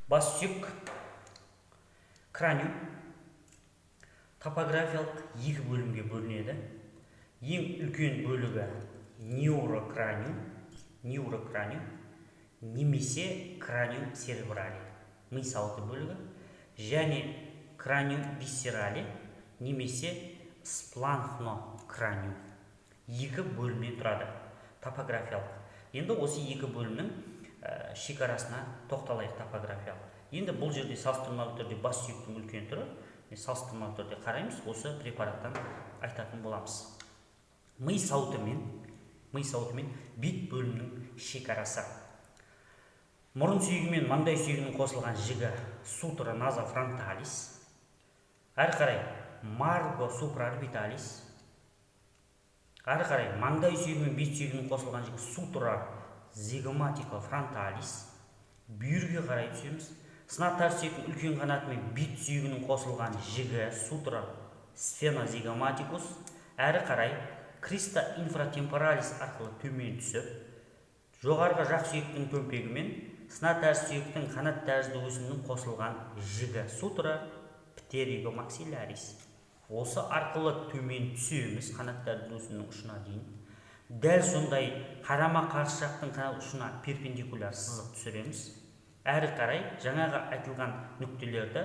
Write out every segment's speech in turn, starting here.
Бас сүйек, краниум, топографиялық екі бөлімге бөлінеді. Ең үлкен бөлігі неурокраниум, неурокраниум немесе краниум церебрали, ми сауыты бөлігі, және краниум висцерали немесе спланхнокраниум, екі бөлімнен тұрады топографиялық. Енді осы екі бөлімнің шекарасына тоқталайық топографиялық. Енді бұл жерде салыстырмалы түрде бас сүйектің үлкен түрі, салыстырмалы түрде қараймыз, осы препараттан айтатын боламыз. Ми сауыты мен бет бөлімінің шекарасы: мұрын сүйегі мен маңдай сүйегінің қосылған жігі, сутура назофронталис, әрі қарай марго суpraorbitalis, әрі қарай маңдай сүйегі мен бет сүйегінің қосылған жігі, сутура зигоматикофронталис. Бүйірге қарай түсеміз. Сына тәрізді сүйектің үлкен қанаты мен бет сүйегінің қосылған жігі, сутура сфенозигоматикус, әрі қарай криста инфратемпоралис арқылы төмен түсіп, жоғарғы жақ сүйектің төмпегі мен сына тәрізді сүйектің қанат тәрізді өсімінің қосылған жігі, сутура птеригомаксиллярис. Осы арқылы төмен түсеміз қанат тәрізді өсімнің ұшына дейін. Дәл сондай қарама қарсы жақтың қанат ұшына перпендикуляр сызық түсіреміз. Әрі қарай жаңағы айтылған нүктелерді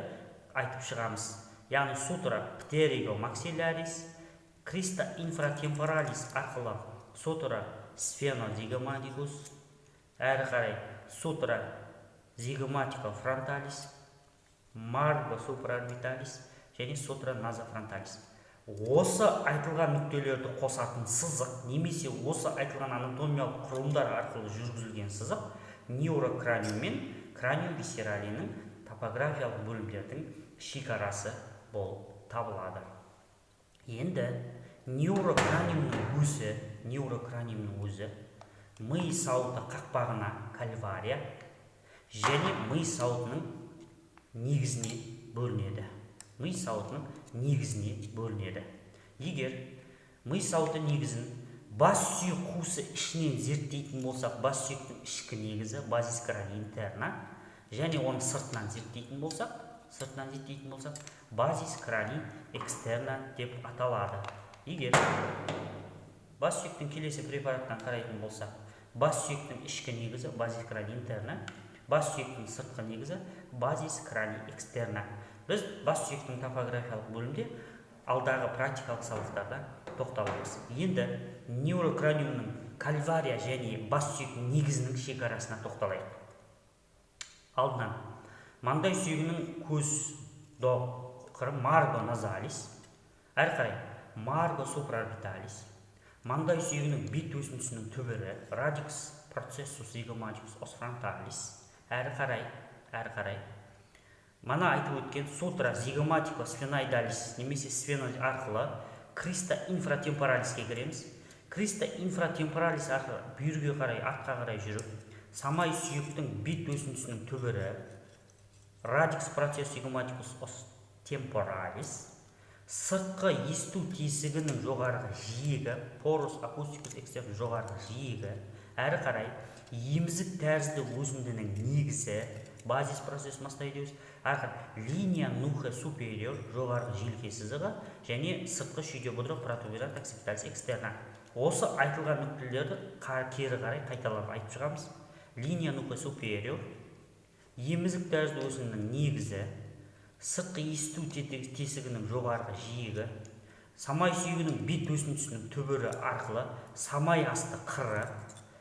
айтып шығамыз, яғни сутура птеригомаксиллярис, криста инфратемпоралис арқылы сутура сфенозигоматикус, әрі қарай сутура зигоматикофронталис, марго суpraorbitalis және сутура назофронталис. Осы айтылған нүктелерді қосатын сызық немесе осы айтылған анатомиялық құрылымдар арқылы жүргізілген сызық неурокраниум мен краниум висцералиінің топографиялық бөлімдердің шекарасы болып табылады. Енді неурокраниумның өзі ми сауыты қақпағына, кальвария, және ми сауытының негізіне бөлінеді. Ми сауытының негізіне бөлінеді. Егер ми сауыты негізін бас сүйек қуысы ішінен зерттейтін болсақ, бас сүйектің ішкі негізі, базис крани интерна, және оның сыртынан зерттейтін болсақ, базис крани экстерна деп аталады. Егер бас сүйектің келесі препараттан қарайтын болсақ, бас сүйектің ішкі негізі, базис крани интерна, бас сүйектің сыртқы негізі, базис крани экстерна. Біз бас сүйектің топографиялық бөлімде алдағы практикалық сабақтарда тоқталамыз. Енді неурокраниумның кальвария және бас сүйек негізінің шекарасына тоқталайық. Алдынан маңдай сүйегінің көз қыры, марго назалис, әрі қарай марго суpraorbitalis, маңдай сүйегінің бет өсіндісінің түбірі, радикс процессус зигоматикус ос фронталис, әрі қарай мана айтып өткен сутура зигоматико сфеноидалис немесе сфено арқылы криста инфратемпоралиске кіреміз. Криста инфратемпоралис арқылы бүйірге қарай, артқа қарай жүріп, самай сүйектің бет өсіндісінің түбірі, радикс процесс зигоматикус ос темпоралис, сыртқы есту тесігінің жоғарғы жиегі, порус акустикус экстерн жоғарғы жиегі, әрі қарай емізік тәрізді өсіндінің негізі, базис процесс мастоидеус, әрі қарай линия нухе супериор, жоғарғы желке сызығы және сыртқы шүйде бұдырық, протуберанс оксипиталис экстерна. Осы айтылған нүктелерді кері қарай қайталап айтып шығамыз. Линия нухе супериор, емізік тәрізді өсіндінің негізі, сыртқы есту тесігінің жоғарғы жиегі, самай сүйегінің бет өсіндісінің түбірі арқылы самай асты қыры,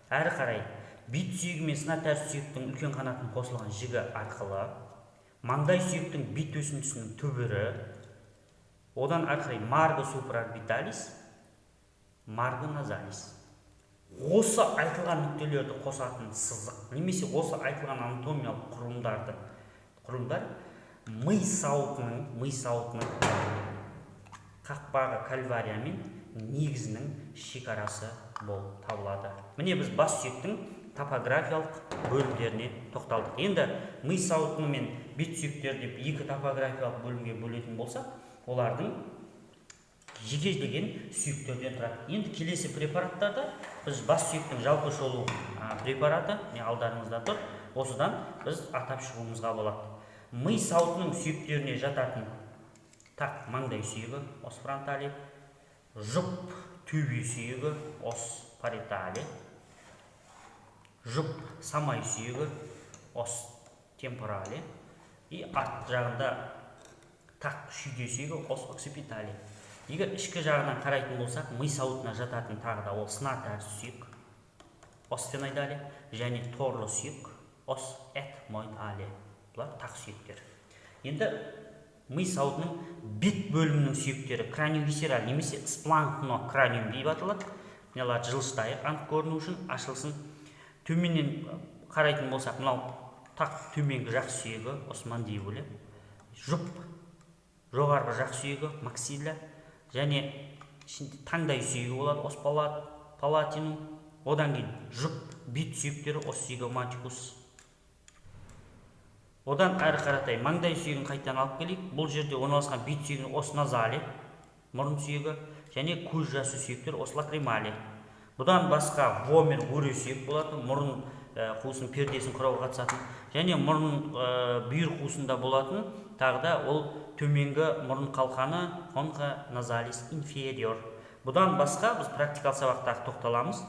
әрі қарай бет сүйегі мен сына тәрізді сүйектің үлкен қанатының қосылған жігі арқылы маңдай сүйектің бет өсіндісінің түбірі, одан әрі қарай марго суpraorbitalis, марго назалис. Осы айтылған нүктелерді қосатын сызық немесе осы айтылған анатомиялық құрылымдар ми сауытының қақпағы, кальвария, мен негізінің шекарасы болып табылады. Міне, біз бас сүйектің топографиялық бөлімдеріне тоқталдық. Енді ми сауыты мен бет сүйектері деп екі топографиялық бөлімге бөлетін болсақ, олардың жекелеген сүйектерден тұрады. Енді келесі препараттарда біз бас сүйектің жалпы шолу препараты, міне, алдарыңызда тұр. Осыдан біз атап шығуымызға болады. Ми сауытының сүйектеріне жататын тақ маңдай сүйегі, os frontale, жұп төбе сүйегі, os parietale, жұп самай сүйегі, os temporale, и арт жағында тақ шүйде сүйегі, os occipitale. Егер ішкі жағынан қарайтын болсақ, ми сауытына жататын тағы да ол сына тәрізді сүйек, os sphenoidale, және торлы сүйек, os ethmoidale. Бұлар тақ сүйектер. Енді ми сауытының бет бөлімінің сүйектері краниовисцераль немесе спланхнокраниум деп аталады. Мыналарды жылжытайық, анық көріну үшін ашылсын. Төменнен қарайтын болсақ, мынау тақ төменгі жақ сүйегі, os mandibulae, жұп жоғарғы жақ сүйегі, maxilla, және ішінде таңдай сүйегі болады, os palatinum. Одан кейін жұп бет сүйектері, os zygomaticus. Одан әрі қаратай маңдай сүйегін қайтадан алып келейік. Бұл жерде орналасқан бет сүйегінің os nasale, мұрын сүйегі, және көз жасы сүйектер, os lacrimale. Бұдан басқа вомер, өре сүйек болатын, мұрын қуысының пердесін құрауға қатысатын және мұрын бүйір қуысында болатын тағы да ол төменгі мұрын қалқаны, concha nasalis inferior. Бұдан басқа біз практикалық сабақта тоқталамыз.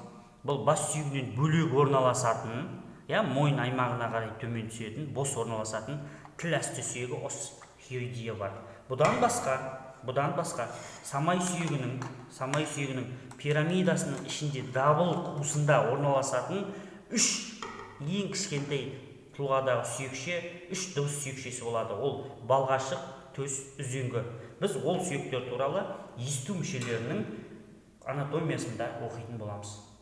Бұл бас сүйегінен бөлек орналасатын, иә, мойын аймағына қарай төмен түсетін, бос орналасатын тіл асты сүйегі, os hyoidea бар. Бұдан басқа самай сүйегінің пирамидасының ішінде дабыл қуысында орналасатын үш ең кішкентай тұлғадағы сүйекше, үш дыбыс сүйекшесі болады. Ол балғашық, төс, үзеңгі. Біз ол сүйектер туралы есту мүшелерінің анатомиясында оқитын боламыз.